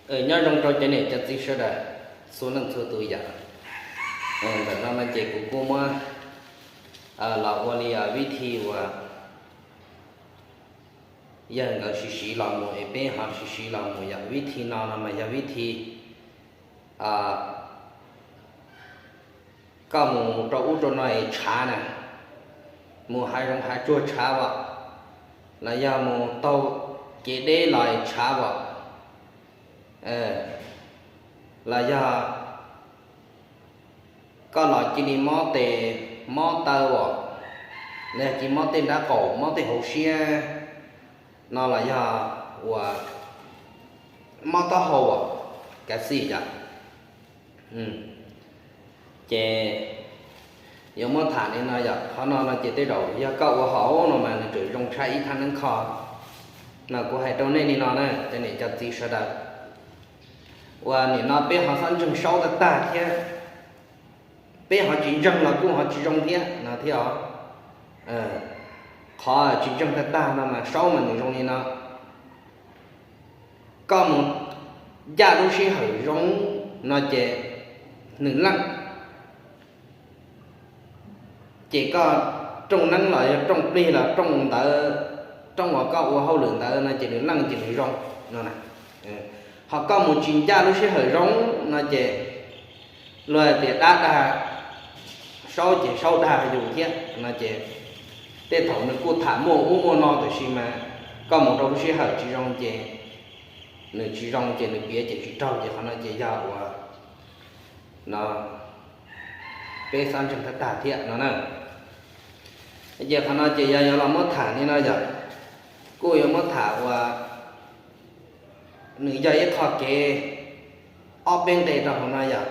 Nyob zoo rau cov niam cov txiv sawv daws txhua leej txhua tus yom. Ntawm no no ces kuv kuj muab los ua li vib thi uas yawg nkawd siv siv los mus es peb ho siv siv los mus yom. Vib thi no no mas yog vib thi koj mus rau ub rau no es tshav na, mus hav zoov hav tsuag tshav os, los yog mus taug kev deb los es tshav os, los yog koj los cia li mob tes mob taw os, los yog cia li mob tej nrab qaum mob tej hauv siab no los yog uas mob taub hau os, kav xij yom. Ces yuav muab tham li no yom, qhov no no ces tej zaum yog koj ua hauv no mas nws tseem zoo tshaj ib thaj neeb kho. No kuv hais rau nej li no na cov niam cov txiv sawv daws, uas nim no peb ho xob ntseeg saub tag tag thiab, peb ho tsis ntseeg los kuj ho tsis zoo thiab no thiab os. Qhov tsis ntseeg tag tag no mas saub mas nws zoo li no, koj mus ncaj lub sij hawm zoo no ces nws leej, ces koj rooj neeb los yog rooj plig los rooj ntawd, rooj uas koj ua hauj lwm ntawd no ces nws leej ces nws zoo no. Ho koj mus tsis ncaj lub sij hawm zoo no ces luag hais tias dab dag saub ces saub dag yus thiab no ces tej thaum nws kuj tham muaj ub muaj no tiam sis mas koj mus rau lub sij hawm tsis zoo ces nws tsis zoo ces nws piav ces tsis raug ces qhov no ces yog uas no peb xob ntseeg tag tag thiab no na. Ces qhov no ces yog yuav los muab tham li no yom, kuj yuav muab tham uas nws yog ib qho kev ob peb nqe rau hauv no yom.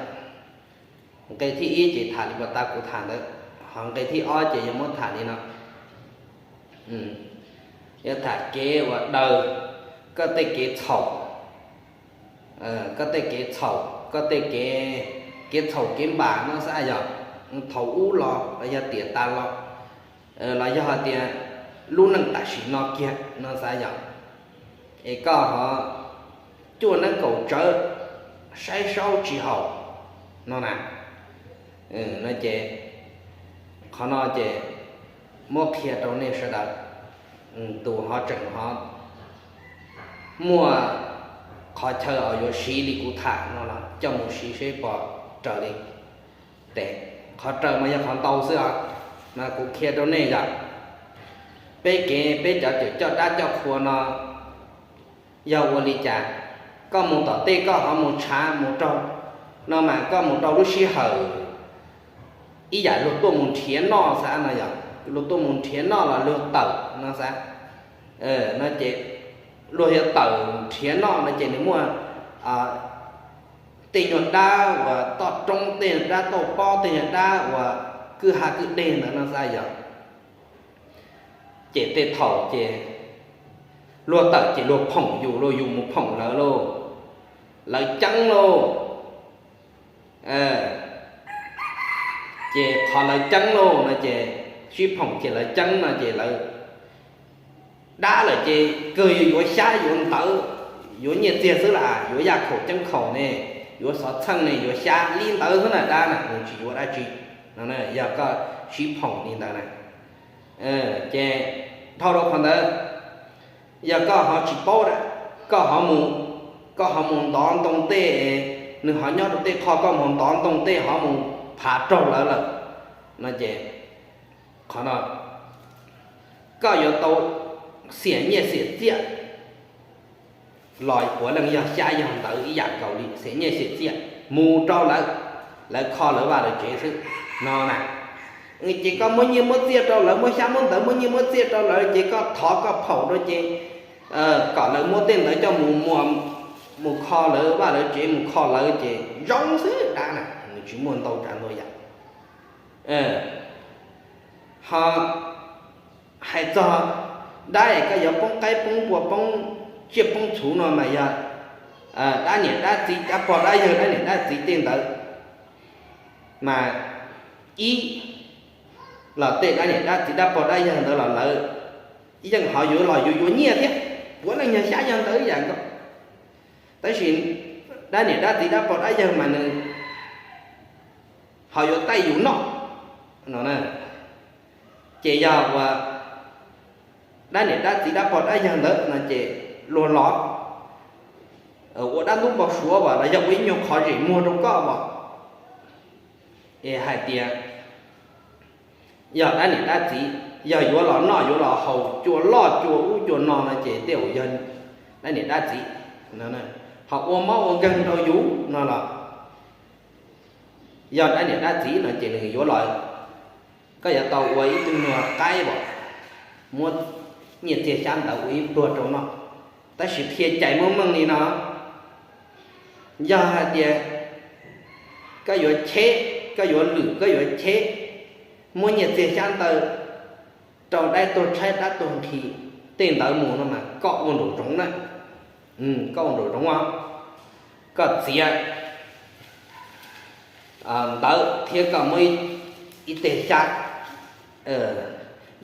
Nqe thib ib ces tham li uas tas kuv tham ntawd, ho nqe thib ob ces yuav muab tham li no, yuav tham kev uas daws koj tej kev txhaum, koj tej kev txhaum, koj tej kev, kev txhaum kev npam no xav yom, thaum ub los los yog tiam tas los, los yog hais tias lub neej tam sim no kiag no xav yom, es koj ho cuaj neeb kaum tsawv saib saub tsis haum no na. No ces qhov no ces muab qhia rau nej sawv daws, tus ho tseem ho muaj qhov chaw uas yuav siv li kuv tham no los coj mus siv seb puas raws li. Tes qhov raws mas yog qhov ntau xwb os, mas kuv qhia rau nej yom. Peb kev peb cov cawm coj dab coj qhua no yog ua li cas? Koj mus tom tej koj ho mus tshav mus raug no mas koj mus rau lub sij hawm ib yam luag tuaj mus nrhiav noj xav no yom, luag tuaj mus nrhiav noj los luag tawm no xav, no ces luag yuav tawm nrhiav noj no ces nws muaj tej nyuag dab uas toj roob, tej nyuag dab toj pob, tej nyuag dab uas kwj ha kwj deg ntawd no xav yom. Ces tej thaum ces luag tawm ces luag phoom yus lauj, yus mus phoom lawv lauj, lawv ceeb lauj. Ces qhov lawv ceeb lauj no ces sib phoom ces lawv ceeb no ces lawv dab lawm ces kawg yuav yuav xyab yuav ntawv, yuav nyiaj txiag xwb las, yuav yaj khaum ceeb khaum ne, yuav xov txheej ne, yuav xyab li ntawd xwb na, dab na nws tsis yuav dab tsi no, yog koj sib phoom li ntawd na. Ces dhau rau qhov ntawd, yog koj ho tsis paub, koj ho mus, koj ho mus ntov ntoo tej, nws ho nyob rau tej qho koj mus ntov ntoo tej ho mus phav raug lawv lawm no ces qhov no koj yuav tau xiam nyiaj xiam txiaj los puav leej yog xyab yog ntawv ib yam nkaus li, xiam nyiaj xiam txiaj mus rau lawv, lawv kho lawv vaj lawv tsev xwb no na. Ces koj muab nyiaj muab txiaj rau lawv, muab xyab muab ntawv, muab nyiaj muab txiaj rau lawv ces koj thov koj phaum rau ces kom lawv muab tej ntawd coj mus muas, mus kho lawv vaj lawv tsev, mus kho lawv ces zoo xwb, dab na nws tsis muaj ntau tsav ntau yam. Ho hais txog dab es koj yuav poob qaib poob npua poob tsiaj poob txhu no mas yog dab niam dab txiv, dab pog dab yawg dab niam dab txiv tej ntawd mas ib los tej dab niam dab txiv dab pog dab yawg ntawd los lawv yeej ho yuav los yuav yuav nyiaj thiab, puav leej yog xyab yog ntawv ib yam nkaus. Tab sis dab niam dab txiv dab pog dab yawg mas nws ho yuav taij yus noj no. Ces yog ua dab niam dab txiv dab pog dab yawg ntawd no ces luag los ua dab ntub npau suav los yog ua ib nyuag qhov zem muag rau koj os, es hais tias yog dab niam dab txiv, yog yuav los noj yuav los haus cua loj cua ub cua no no ces tej zaum yog dab niam dab txiv, ho ua mob ua nkeeg rau yus no los yog dab niam dab txiv no ces nws yuav los, koj yuav tau ua ib tug nyuag qaib as, muab nyiaj txiag xyab ntawv ua ib pluag rau noj. Tab sis qhia cais muaj meej li no, yog hais tias koj yuav cheb, koj yuav lwm, koj yuav cheb, muab nyiaj txiag xyab ntawv rau dab tuag tshaib dab tuag nqhis tej ntawd mus no mas koj ua nraum zoov na, koj ua nraum zoov os, koj txiav ntawv thiab koj muab ib teg xyab,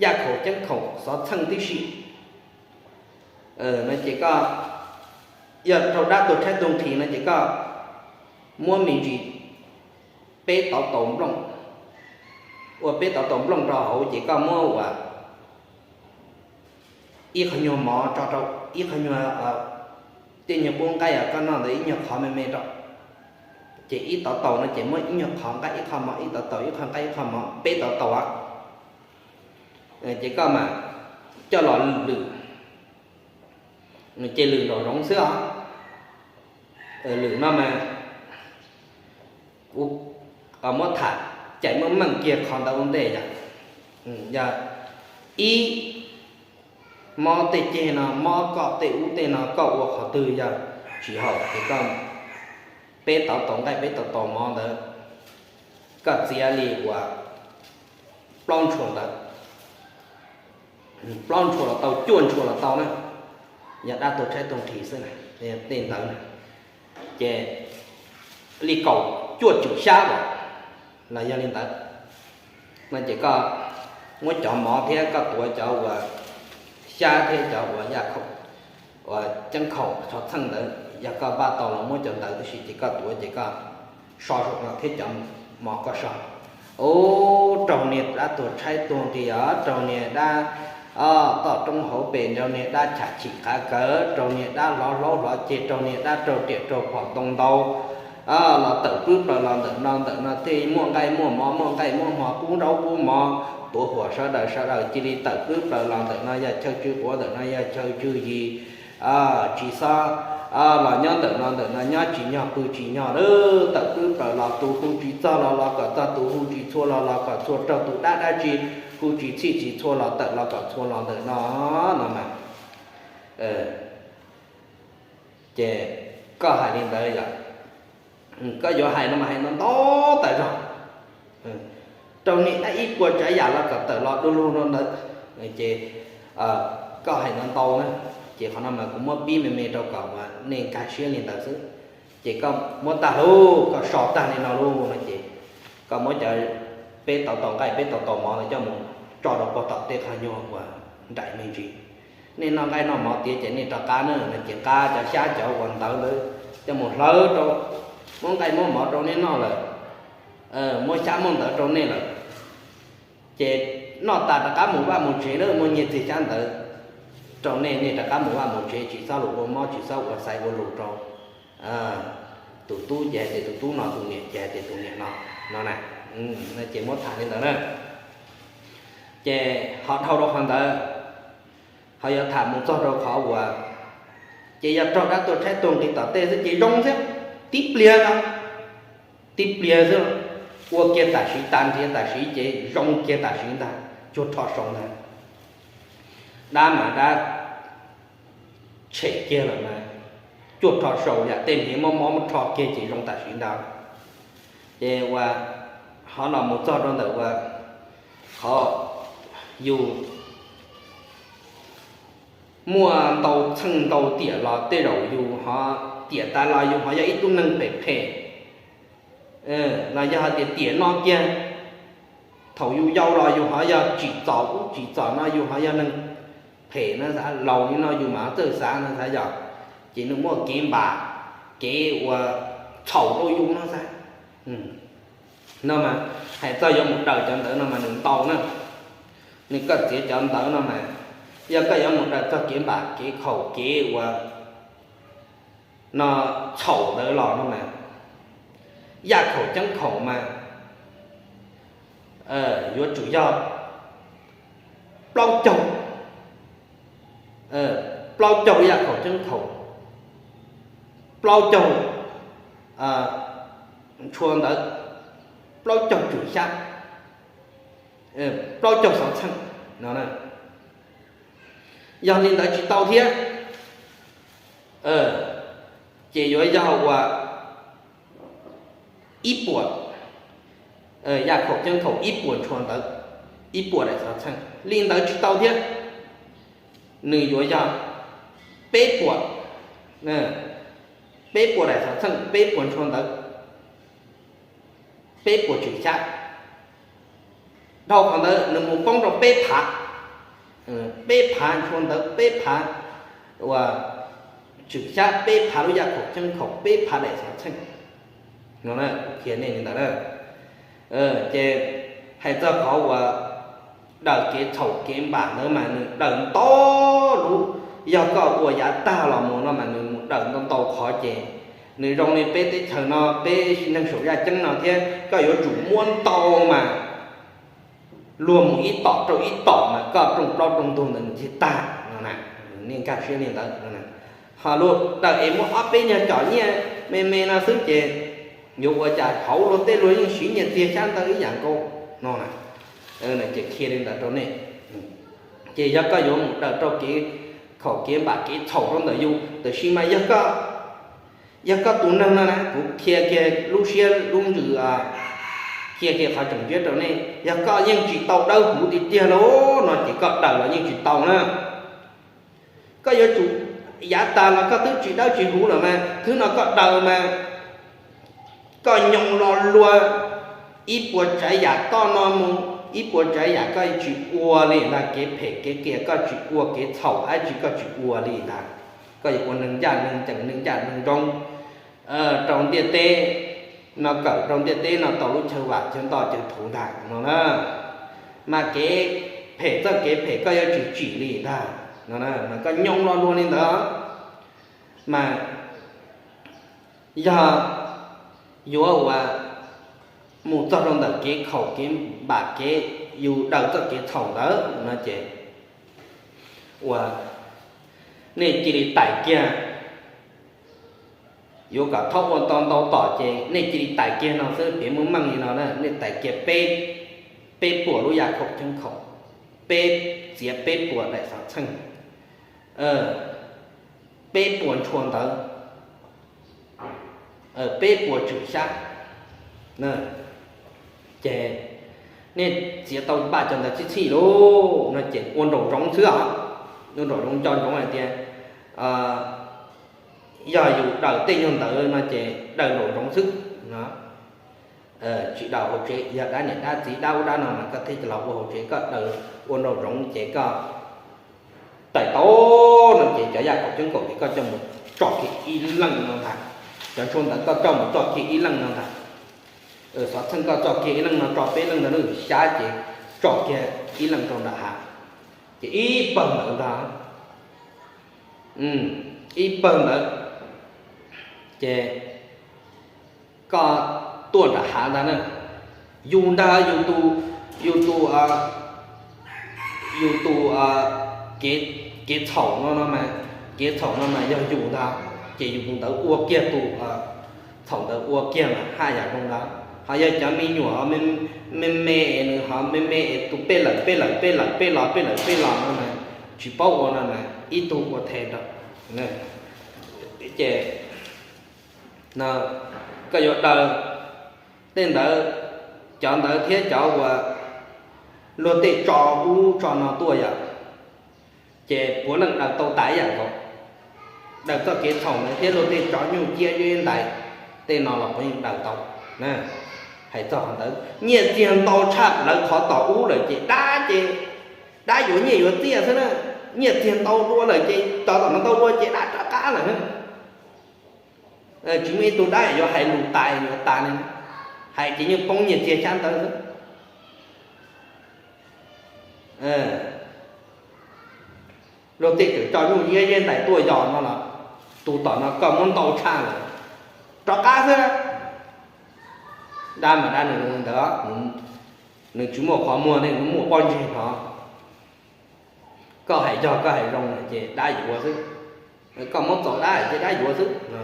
yaj khaum ceeb khaum xov txheej tib si no ces koj, yog rau dab tuag tshaib tuag nqhis no ces koj muab me ntsis peb tauv taus nplooj, ua peb tauv taus nplooj rau hauv ces koj muab ua ib qho nyuag mov tso rau ib qho nyuag, tej nyuag qub nqaij koj noj ntawd ib nyuag qhov me me rau, ces ib tauv taus no ces muab ib nyuag qhov nqaij ib qho mov, ib tauv taus ib qho nqaij ib qho mov, peb tauv taus. Ces koj mas coj los lwm, ces lwm nraum zoov xwb os. Lwm no mas kuv muab tham cais meej meej kiag qhov ntawd ua ntej yom. Yog ib, mob tej ceg no, mob koj tej ub tej no, koj ua qhov twg yog tsis haum ces koj peb tauv taus nqaij peb tauv taus mov ntawd, koj txiav li uas plaub ntshua ntawd, plaub ntshua los tau, cuaj ntshua los tau na, yog dab tuag tshaib tuag nqhis xwb na, tej ntawd na, ces li kaum cuaj cum xyab los, los yog li ntawd no ces koj muab cov mov thiab koj tuav cov uas xyab thiab cov uas yaj khaum, uas ceeb khaum xov txheej ntawd, yog koj npaj tau los muab cov ntawd tib si ces koj tuav ces koj so saum no thiab cov mov koj so. Ub, raug niag dab tuag tshaib tuag nqhis os, raug niag dab toj roob hauv pes, raug niag dab cham chim qav kaws, raug niag dab hlov hlaub hlov ceg, raug niag dab raug riam raug phom ntoo ntau los tawm pwb plaws los ntawm no ntawm no thiaj muaj nqaij muaj mov muaj nqaij muaj mov qub nraub qub mov tuav huam sawv daws, sawv daws cia li tawm pwb plaws los ntawm no yog chaw tsw quav, ntawm no yog chaw tsw yig, tsis xob los nyob ntawm no ntawm no nyob tsis nyog pw tsis nyog lawm, tawm pwb plaws los tus hu tsis txog los los kom txog, tus hu tsis txhua los los kom txhua, raug tus dab dab tsi hu tsis txhij tsis txhua los tawm los kom txhua los ntawm no no mas. Ces koj hais li ntawd yom, koj yuav hais no mas hais no ntau tas zog. Raug niag dab ib puas tsav yam los kom tawm los du lug no ntawd, ces koj hais no ntau na, ces qhov no mas kuv muab pib me me rau kom uas nej nkag siab li ntawd xwb. Ces koj muab tag lauj, koj so tag li no lauj no ces koj muab cov peb tauv taus nqaij peb tauv taus mov no coj mus tso rau puag tom tej qhov nyuag uas nraim me ntsis. Nej noj nqaij noj mov tiav ces nej rov qab na no ces nqa cov xyab cov uas ntawv ntawd coj mus hlawv rau, muab nqaij muab mov rau nej noj lawm, muab xyab muab ntawv rau nej lawm, ces noj tas rov qab mus vaj mus tsev na, muaj nyiaj txiag xyab ntawv rau nej, nej rov qab mus vaj mus tsev, tsis txhob los ua mob tsis txhob ua xaiv ua lus rau tus tub ces hais tias tus tub no, tus niam ces hais tias tus niam no, no na. Ces muab tham li ntawd na. Ces ho dhau rau qhov ntawd, ho yuav tham mus txog rau qhov uas, ces yog raug dab tuag tshaib tuag nqhis tom tej xwb ces zoo xwb, tib pliag no, tib pliag xwb, ua kiag tam sim tag nrhiav tam sim ces zoo kiag tam sim ntag, cuag rho sau ntag. Dab mas dab tshem kiag lawm mas cuag rho sau, yam tej nrhiav mob mob muab rho kiag ces zoo tam sim ntag. Ces uas ho los mus txog rau ntawm uas qhov yus muaj ntau txheej ntau tiam los tej zaum yus ho tiam tas los yus ho yog ib tug neeg phem phem, los yog hais tias tiam no kiag thaum yus yau los yus ho yog tsim txom ub tsim txom no, yus ho yog neeg phem no, xav laus li no yus mam txawj xav no xav yog, ces nws muaj kev npam. kev uas txhaum rau yus no xwb. No mas hais txog yuav mus daws cov ntawd no mas nws ntau na. Nws koj txiav cov ntawd no mas, yog koj yuav mus daws txog kev npam kev khaum kev uas no txhaum ntawd los no mas, yaj khaum ceeb khaum mas yuav tsum yog plaub caug, plaub caug yaj khaum ceeb khaum, plaub caug ntshua ntawv, plaub caug tswm xyab, plaub caug xov txheej no. Yog li ntawd tsis tau thiab, ces yuav yog uas ib puas yaj khaum ceeb khaum, ib puas ntshua ntawv, ib puas daim xov txheej. Li ntawd tsis tau thiab, nws yuav yog peb puas, peb puas daim xov txheej, peb puas ntshua ntawv, peb puas tswm xyab. Dhau qhov ntawd nws mus poob rau peb phav, peb phav ntshua ntawv, peb phav uas tswm xyab, peb phav lub yaj khaum ceeb khaum, peb phav daim xov txheej. Qhia nej li ntawd na. Ces hais txog qhov uas daws kev txhaum kev npam ntawd mas nws daws ntau lub. Yog koj ua yav tag los mus no mas nws mus daws ntau ntau qhov ces nws zoo li peb teb chaws no peb neeg saum yaj ceeb no thiab, koj yuav tsum muab ntau mas luag mus ib tom rau ib tom mas koj rooj plaub rooj ntug ntawd nws thiaj tag no na. Nej nkag siab li ntawd. Ho luag daws es muab ob peb nyuag cov nyiaj me me no xwb ces yuav ua cas, hauv luag tej luag yeej siv nyiaj txiag xyab ntawv ib yam nkaus no na. Ces qhia li ntawd rau nej. Ces yog koj yuav mus daws rau kev khaum kev npam kev txhaum rau ntawm yus, tab sis mas yog koj, yog koj tus neeg no na, kuv qhia kiag lub siab lub ntsws, qhia kiag qhov tseem ceeb rau nej, yog koj yeej tsis tau dawb huv tiag tiag lauj no ces koj daws los yeej tsis tau na. Koj yuav tsum, yav tas los koj twb tsis dawb tsis huv lawm mas, thwb no koj daws mas koj nyoo lo luag ib puas tsav yam toj no mus ib puas tsav yam, koj tsis ua li ntag, kev phem kev qias koj tsis ua, kev txhaum dab tsi koj tsis ua li ntag. Koj yuav ua neeg ncaj neeg ncees, neeg ncaj neeg zoo rau ntiaj teb no, kawm rau ntiaj teb no tau lub chaw vam chaw ntoj chaw thuv ntag no na. Mas kev phem txoj kev phem koj yuav tsis tsim li ntag no, mas koj nyoo lo luag li ntawd. Mas yog yuav ua mus txog rau ntawm kev khaum kev npam kev yus daws txoj kev txhaum ntawd no ces ua, nej cia li tais kiag, yuav kom thaub ua ntau ntau tom ces nej cia li tais kiag no xwb, piav muaj meej li no na, nej tais kiag peb, peb puas lub yaj khaum ceeb khaum, peb, txiav peb puas daim xov txheej, peb puas ntshua ntawv, peb puas tswm xyab, ces nej txiav tau npaj cov ntawd txhij txhij lauj no ces ua nraum zoov xwb os. Ua nraum zoov, nco ntsoov hais tias yog yus daws tej nyuag ntawd no ces daws nraum zoov xwb no, tsis daws hauv tsev. Yog dab niam dab txiv dab ub dab no mas koj thiaj los ua hauv tsev, koj daws ua nraum zoov ces koj tais tau no ces cov yaj khaum ceeb khaum ces koj coj mus tso kiag ib leej no ntag. Cov ntshua ntawv koj coj mus tso kiag ib leej no ntag. Xov txheej koj tso kiag ib leej no, tso peb leej ntawd, lub xyab ces tso kiag ib leej rau nram hav, ces ib pawg ntawd ntag, ib pawg ntawd ces koj tuaj nram hav ntag na. Yus ntag, yus tus, yus tus, yus tus kev, kev txhaum no no mas, kev txhaum no mas yog yus ntag, ces yus tus ntawd ua kiag tus txhaum ntawd ua kiag mas haj yam zoo ntag. Ho yog cov me nyuam me me es nws ho me me es tus pej lawm pej lawm pej lawm pej los pej lawm pej los no mas tsis paub ua no mas ib tug ua the rau. Ces no koj yuav daws tej ntawd, cov ntawd thiab cov uas luag tej tso ub tso no tuaj yom, ces puav leej daws tau tas ib yam nkaus. Daws txoj kev txhaum ntawd thiab luag tej tso nyuj ciab zeb ntais tej no los puav leej daws tau. Hais txog qhov ntawd, nyiaj txiag ntau tshaj lawv qhov tom ub lawm ces dab ces, dab yuav nyiaj yuav txiaj xwb na. Nyiaj txiag ntau dua lawm ces, cov tom no ntau dua ces dab rov qab lawm na. Tsis muaj ib tug dab yuav hais lus tas yuav tas li, hais ces yeej poob nyiaj txiag xyab ntawv xwb. Luag tej tseem tso nyuj ziab zeb ntais tuaj yos no los, tus tom no koj muab ntau tshaj lawm, rov qab xwb. Dab mas dab nws ntawd, nws tsis muaj qhov muag ne, nws muaj pob ntseg no. Koj hais yog koj hais zoo ces dab yuav xwb, koj muab txaus dab ces dab yuav xwb no.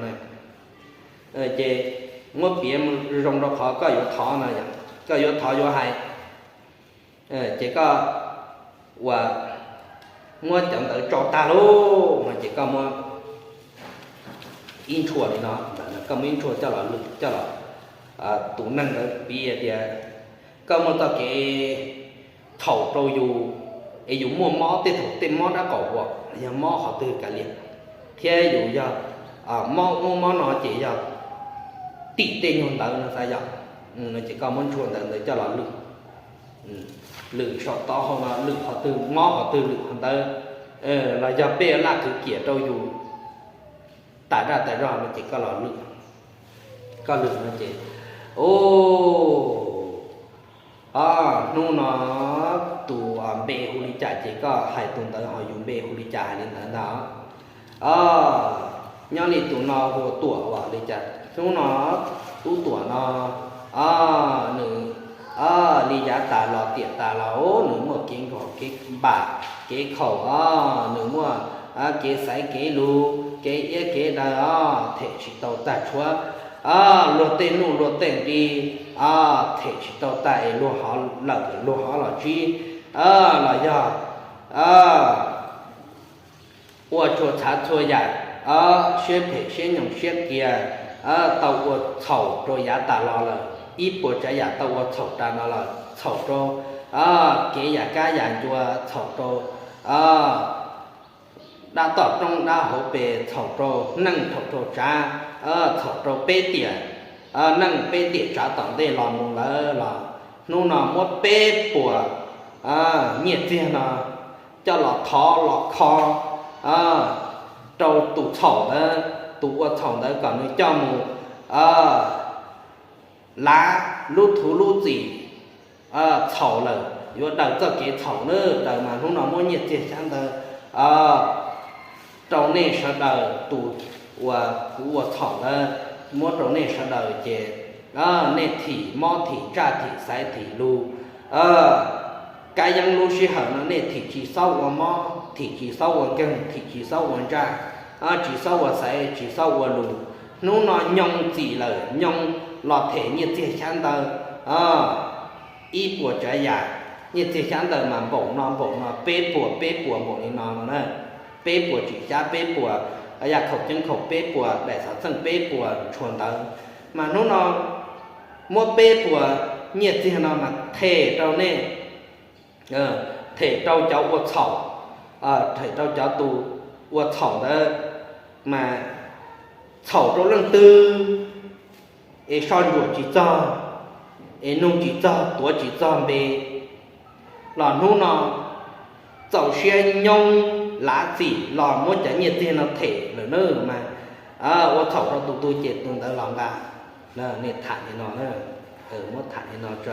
Ces muab piav zoo rau qhov koj yuav thov no yom, koj yuav thov yuav hais, ces koj ua, muab cov ntawv tso tag lauj no ces koj muab ib ntshuaj li no, koj muab ib ntshuaj coj los lwm coj los, tus neeg ntawd piv tias koj muaj txoj kev txhaum rau yus, es yus muaj mob tej thaum tej mob dab qaum uas yog mob qhov twg kav liam, thiab yus yog mob ub mob no ces yog tim tej nyuag ntawv no xav yom, no ces koj muab ntshuaj ntawv ntawd coj los lwm, lwm saum taub hau no lwm qhov twg mob qhov twg lwm qhov ntawd, los yog peb laj khwv kiam rau yus tas zaj tas zog no ces koj los lwm, koj lwm no ces, o, o, hnub no tus npe hu li cas ces koj hais tus ntawd, ho yus npe hu li cas hais li ntawd ntag. O, nyob li tus no hu ua Tuam ua li cas, hnub no tub Tuam no, o, nws, o, li yav tas los tiam tas los nws muaj kev nkaum kev npam kev khaum, o, nws muaj kev xaiv kev lug kev iab kev daw, o, them tsis tau tag tshuav, o, luag tej nuj luag tej nqi, o, them tsis tau tag es luag hov lawm luag hov los tsib, o, los yog, o, ua txhua txhav txhua yam, o, siab phem siab nyoos siab qias, o, tau ua txhaum rau yav tas los lawm, ib puas tsav yam tau ua txhaum tas no lawm, txhaum rau, o, kev yam kab yam ncua, txhaum rau, o, dab toj roob dab hauv pes, txhaum rau neej txhaum rau tsav, txhaum rau peb tiam, neej peb tiam tsav tom ntej los mus lawm los hnub no muab peb puas nyiaj txiag no coj los thov los kho rau tus txhaum ntawd, tus ua txhaum ntawd kom nws coj mus lav lub thuv lub txim txhaum lawm, yuav daws txoj kev txhaum na, daws mas hnub no muab nyiaj txiag xyab ntawv rau nej sawv daws, tus uas kuv ua txhaum ntawd muab rau nej sawv daws ces nej thim mob thim ntsaj thim xaiv thim lug. Kab yeeb lub sij hawm no nej thim tsis txhob ua mob, thim tsis txhob ua nkeeg, thim tsis txhob ua ntsaj, tsis txhob ua xaiv tsis txhob ua lug. Hnub no nyoo txim lawm, nyoo los them nyiaj txiag xyab ntawv ib puas tsav yam. Nyiaj txiag xyab ntawv mas npaum no npaum no, peb puas peb puas npaum li no no na, peb puas tsim xyab peb puas, yaj khaum ceeb khaum peb puas, daim xov txheej peb puas, tshua ntawv. Mas hnub no muab peb puas nyiaj txiag no mas them rau nej, them rau cov ua txhaum, them rau cov tus ua txhaum ntawd, mas txhaum rau leej twg es soj ntsuam tsis txog, es nug tsis txog tuav tsis txog npe, los hnub no txaus siab nyoob lav txim los muab cov nyiaj txiag no them lawm na mas, ua txhaum rau tus twg ces tus ntawd los nqa. Nej tham li no, muab tham li no tso,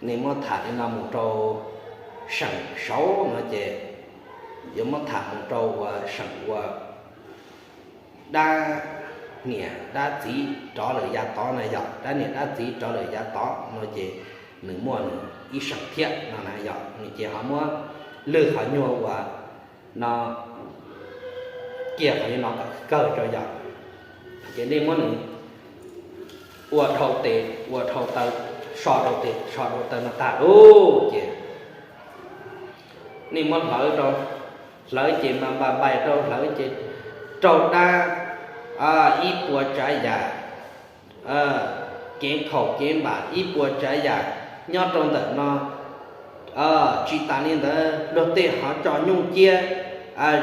nej muab tham li no mus rau seem saud no ces yuav muab tham mus rau uas seem uas dab niam dab txiv rov lawm yav tod na yog, dab niam dab txiv rov lawm yav tod no ces nws muaj nws ib seem thiab no na yog, nws ces ho muab lwg qhov nyuag uas no kiag qhov nyuag no kom kawg rau yog, ces nej muab nws ua dhau tes ua dhau taw, so dhau tes so dhau taw no tag lauj ces nej muab hlawv rau, hlawv ces mas npa npais rau hlawv ces raug dab ib puas tsav yam, kev khaum kev npam ib puas tsav yam nyob rau ntawm no. Tsis tas li ntawd luag tej ho tso nyuj ciab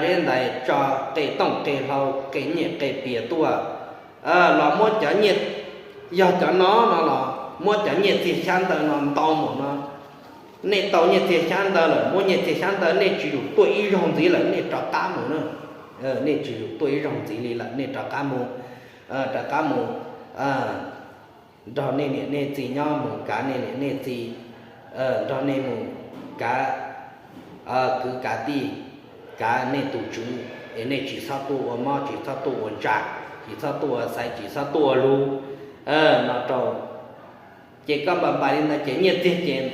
zeb ntais, tso qe tooj qe hlau qe nyiaj qe pias tuaj, los muab cov nyiaj, yog cov no no los muab cov nyiaj txiag xyab ntawv no ntau mus no. Nej tau nyiaj txiag xyab ntawv lawm, muab nyiaj txiag xyab ntawv nej tsis yuav tuaj ib zaug ntxiv lawm nej rov qab mus na. nej tsis yog tuaj ib zaug ntxiv li lawm, nej rov qab mus, rov qab mus nrog nej niam nej txiv nyob, mus kav nej niam nej txiv, nrog nej mus kav kwv kav tij, kav nej tus tswv, es nej tsis txhob tuaj ua mob, tsis txhob tuaj ua ntsa, tsis txhob tuaj ua xaiv, tsis txhob tuaj ua lug no rau. Ces koj npam npam li ntawd ces nyiaj txiag ces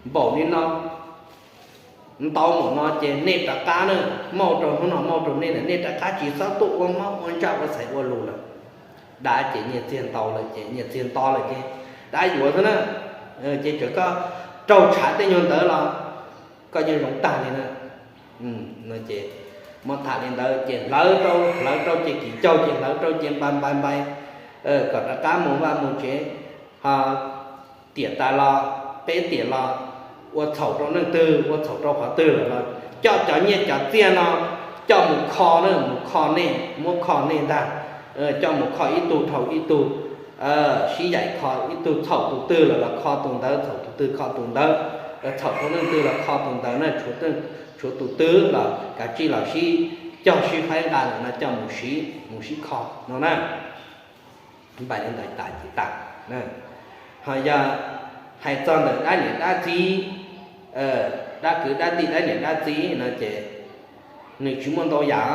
npaum li no ntau mus no ces nej rov qab na, muaj rau hnub no muaj rau nej lawm, nej rov qab tsis txhob tuaj ua mob ua ntsaj ua xaiv ua lus lawm. Dab ces nyiaj txiag ntau lawm ces nyiaj txiag nto lawm ces dab yuav xwb na. Ces txawm koj raug tshav tej nyuag ntawd los koj yeej zoo tag li na. Ces muab tham li ntawd ces hlawv rau hlawv rau ces kim caug ces hlawv rau ces npai npai npai kom rov qab mus vaj mus tsev, ho tiam tas los peb tiam los ua txhaum rau leej twg ua txhaum rau qhov twg lawm los coj cov nyiaj cov txiaj no coj mus kho na, mus kho nej, muab kho nej ntag, coj mus kho ib tug dhau ib tug, sib yaim kho ib tug txhaum tus twg lawm los kho tus ntawd, txhaum tus twg kho tus ntawd, txhaum rau leej twg los kho tus ntawd na, tshuav tus twg los kav tsij los sib cog sib faib nqa lawm no coj mus sib, mus sib kho no na. Npaum li ntawd tas ces tas. Ho yog hais txog ntawm dab niam dab txiv, dab kwv dab tij dab niam dab txiv no ces nws tsis muaj ntau yam,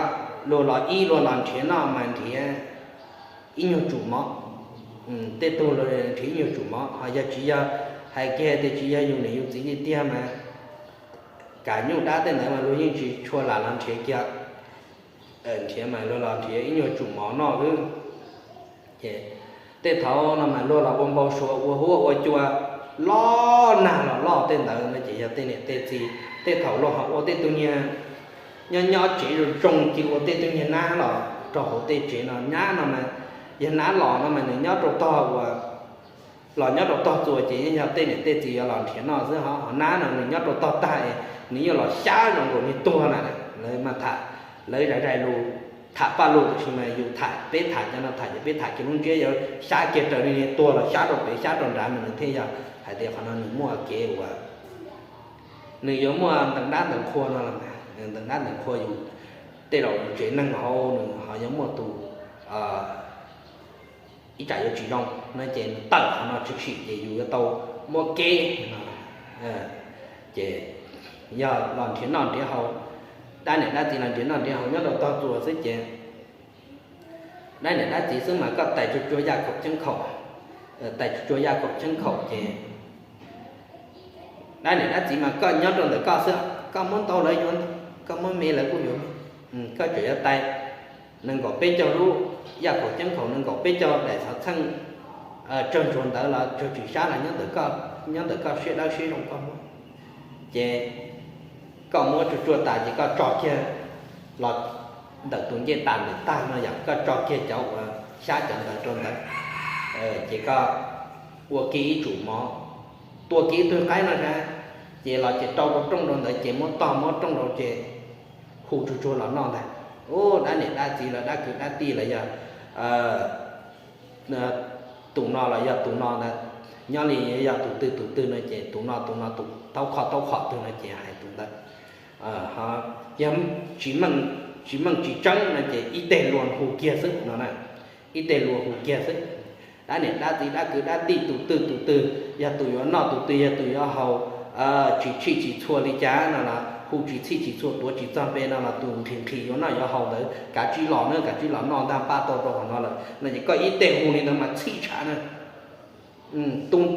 luag los ib luag los nrhiav noj mas nrhiav ib nyuag tsum mov, tej tug los nrhiav ib nyuag tsum mov, ho yog tsis yog, hais kiag tias tsis yog yus niam yus txiv tiag tiag mas kam nyuj dab tej ntawd mas luag yeej tsis tshua lam los nrhiav kiag, nrhiav mas luag los nrhiav ib nyuag tsum mov noj xwb. Ces tej thaum no mas luag los ua npau suav ua huab ua cua loj nag los loj tej ntawd no ces yog tej niam tej txiv tej thaum luag ho ua tej tug niag nyob nyob tsev zoo zoo ces ua tej tug niag nab los rau hauv tej tsev no, nab no mas yog nab los no mas nws nyob rau tog uas los nyob rau tog txuas ces yeej yog tej niam tej txiv yuav los nrhiav noj xwb, ho nab no nws nyob rau tog tag es nws yeej los xyab zoo nkaus niag tuag na. Lawv mas tham, lawv zais zais lus tham paj lug, tab sis mas yus tham, peb tham cov no tham ces peb tham kiag lub ntsiab yuav xyab kiag raws li niag tuag los xyab rau pem xyab rau nrad mas nws thiaj yog hais tias qhov no nws muaj kev uas nws yuav muaj ntees dab ntees qhua no los mas ntees dab ntees qhua yus tej zaum yus tsev neeg hauv nws ho yuav muaj tus ib tsam yuav tsis zoo no ces nws tawm qhov no tshwm sim ces yus yuav tau muab kev no. Ces yog los nrhiav noj nrhiav haus, dab niam dab txiv los nrhiav noj nrhiav haus nyob rau tog txuas xwb ces dab niam dab txiv xwb mas koj tais tsuag tsuag yaj kaum cheeb khaum, tais tsuag tsuag yaj kaum cheeb khaum ces dab niam dab txiv mas koj nyob rau ntawm koj xwb, koj muab ntau lawv yuav, koj muab me lawv kuj yuav, koj tseem yuav tais nees nkaum peb caug lub yaj kaum ceeb khaum, nees nkaum peb caug daim xov txheej tsawg ntsuag ntawd los tsawg tsis sab los nyob ntawm koj siab dawb siab zoo koj muab. Ces koj muab tsuag tsuag tas ces koj tso kiag los ntawm tus ncej tas ntawm tag no yom, koj tso kiag cov uas xyab cov ntawd rau ntawd, ces koj ua kiag ib tsum mov, tua kiag ib tug qaib no na, ces los ces rau rau rooj rau ntawd ces muab tog muab rooj rau ces hu tsuag tsuag los noj ntag. Ub, dab niam dab txiv los dab kwv dab tij los yog tus no los yog tus no ntag, nyob li yog tus twg tus twg no ces tus no tus no tus taub qho taub qhom twg no ces hais tus ntawd. Yog tsis meej tsis tseeb no ces ib teg luag hu kiag xwb no na, ib teg luag hu kiag xwb. Dab niam dab txiv dab kwv dab tij tus twg tus twg yog tus yuav noj tus twg yog tus yuav haus, tsis txhij tsis txhua li cas no los hu tsis txhij tsis txhua tuav tsis txog npe no los tus nqhis nqhis yuav noj yuav haus ntawd kav tsij los na, kav tsij los noj ntag, npaj tau rau qhov no lawm no ces koj ib teg hu li ntawd mas txhij tshav na. Tus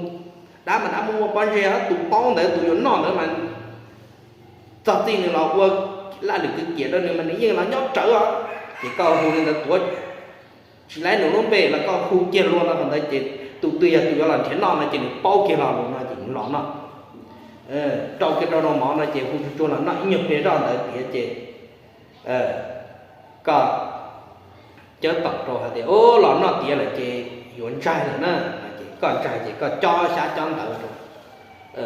dab mas dab muaj muaj pob ntseg, tus paub ntawd tus yuav noj ntawd mas txog txij nws los ua laj lwm kwv kiam rau nws mas nws yeej los nyob rawv os. Ces koj hu li ntawd tuav tsis laib nws lub npe los koj hu kiag luag no qhov ntawd ces tus twg yog tus yuav los nrhiav noj no ces nws paub kiag lo lus no ces nws los noj. Rau kiag rau rau mov no ces hu tsuag tsuag los noj ib nyuag pliag zoj ntawd tiav ces koj cawb toom rau hais tias, Ub, los noj tiav lawm ces yuav ntsaig lawm na. Ces koj ntsaig ces koj cob xyab cob ntawv rau,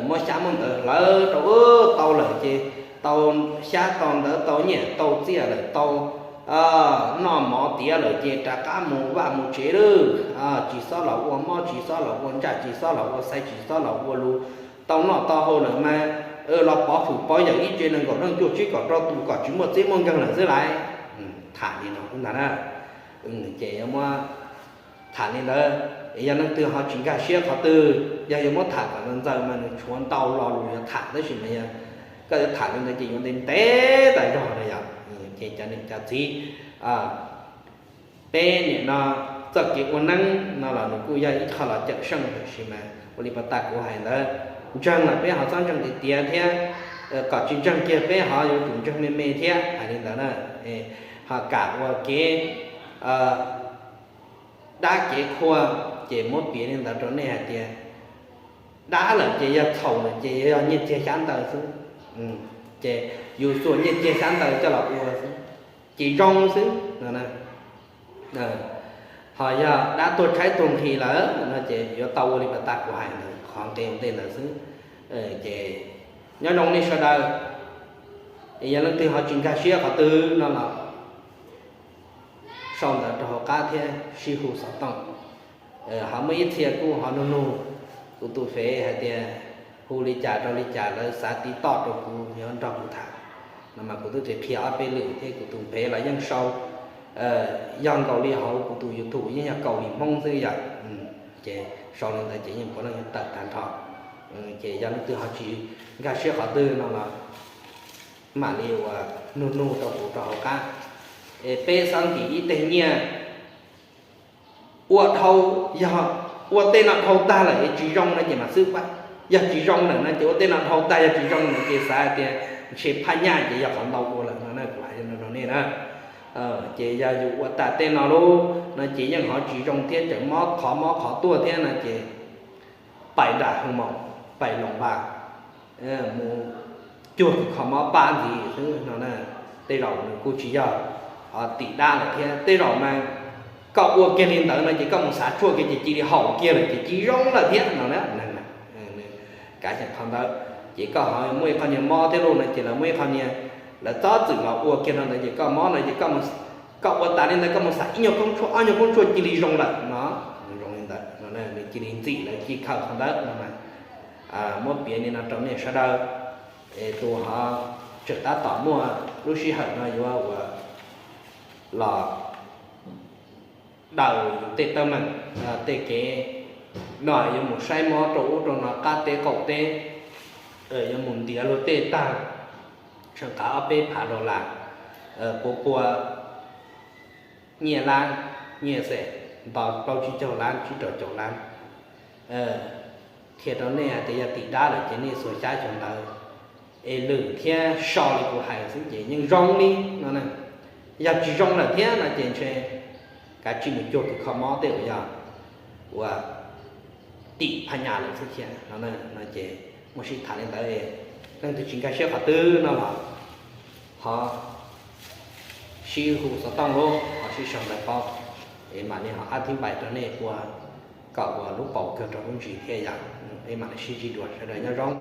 muab xyab muab ntawv hlawv rau, Ub, tau lawm ces tau xyab tau ntawv tau nyiaj tau txiaj lawm, tau noj mov tiav lawm ces rov qab mus vaj mus tsev lawm. Tsis txhob los ua mob, tsis txhob los ua ntsaj, tsis txhob los ua xaiv, tsis txhob los ua lus. Tau noj tau haus lawm mas los pov hwm pov yawm ib tsev nees nkaum leej cuaj tsib kaum rau tus kom tsis muaj txib muaj nkeeg lawm xwb lauj. tham li no ntag na. Ces yuav muab tham li ntawd, yog leej twg ho tsis nkag siab qhov twg, yog yuav muab tham kom ntxaws mas nws tshuav ntau lo lus yuav tham tab sis mas yog koj yuav tham li ntawd ces yuav ntev ntev tas zog no yom. Ces cov niam cov txiv, peb nim no txoj kev ua neeb no los nws kuj yog ib qho los cawm seej tab sis mas ua li pas tas kuv hais ntawd, ntseeg los peb ho txhob ntseeg tiag tiag thiab, kom tsis ntseeg kiag peb ho yuav tsum ntseeg me me thiab hais li ntawd na. Ho kam ua kev dab kev qhua, ces muab piav li ntawd rau nej hais tias dab lawm ces yog txhaum lawm ces yog nyiaj txiag xyab ntawv xwb. Ces yus xuas nyiaj txiag xyab ntawv coj los ua xwb, ces zoo xwb no. Ho yog dab tuag tshaib tuag nqhis lawm no ces yuav tau ua li pas tas kuv hais ntawd qhov nqe ntej ntawd xwb. Ces nyob zoo nej sawv daws, yog leej twg ho tsis nkag siab qhov twg no los sau ntawv rau hauv qab thiab sib hu xov tooj. Ho muaj ib txhia kuj ho nug nug kuv tus fev hais tias hu li cas rau li cas lawv xav tiv toj rau kuv yuav nrog kuv tham no mas kuv twb qhia ob peb lwm thiab kuv tus fev los yeej sau, yog nkaus li hauv kuv tus YouTube yeej yog kaus li Hmoob xwb yom. Ces sau li ntawd ces yeej puav leej yog tawm tag nrho. Ces yog leej twg ho tsis nkag siab qhov twg no los mam li uas nug nug rau kuv rau hauv qab. Es peb xab nkim ib teg nyiaj ua dhau, yog ua tej no dhau tag lawm es tsis zoo no ces mam xwb pab. Yog tsis zoo lawm no ces ua tej no dhau tag yog tsis zoo no ces xav hais tias ntshe phaj nyaj ces yog qhov ntau ua lawm no na kuv hais rau nej na. Ces yog yus ua tas tej no lauj no ces yeej ho tsis zoo thiab tseem mob qhov mob qhov tuaj thiab no ces pais nram hoo maum, pais loos npas, mus cuag kho mob pab ntxiv xwb no na. Tej zaum nws kuj tsis yog tim dab lawm thiab, tej zaum mas koj ua kiag li ntawd no ces koj mus xav tshuaj kiag ces cia li haum kiag lawm ces cia li zoo lawm thiab no na. Kav xyeem qhov ntawd, ces koj ho muaj ib qho niag mob thiab lauj no ces lawv muaj ib qho niag, lawv txhob txwm los ua kiag no ntawd ces koj mob no ces koj ua tas li ntawd koj mus xav ib nyuag koob tshuaj ob nyuag koob tshuaj cia li zoo lawm no. Zoo li ntawd no nws cia li ntxim lawv ci khaws qhov ntawd no mas muab piav li no rau nej sawv daws. Es tus ho tseem tab tom muaj lub sij hawm no yuav ua los daws yus tej teeb meem, tej kev no yuav mus saib mob rau ub rau no qab teb qaum teb, yuav mus ntiav luag tej tag, tseem qav ob peb phav dollar, pua pua nyiaj lab, nyiaj xees, nto plaub tsib caug lab tsib rau caum lab. Qhia rau nej hais tias yog tim dab lawm ces nej xuas xyab xyuas ntawv es lwm thiab so li kuv hais xwb ces yeej zoo li no na. Yog tsis zoo lawm thiab no ces ntshe kav tsij mus cuag kws kho mob tej uas yog ua tim phaj nyas lawm xwb thiab no. No ces muaj sib tham li ntawd, leej twg tsis nkag siab qhov twg no los ho sib hu xov tooj lauj, ho sib sau ntawv paub, es mam li ho ab thib npais rau nej ua kom ua lub paus kawg rau lub ntsis thiab yom. Es mam li sib ntsib dua, sawv daws nyob zoo.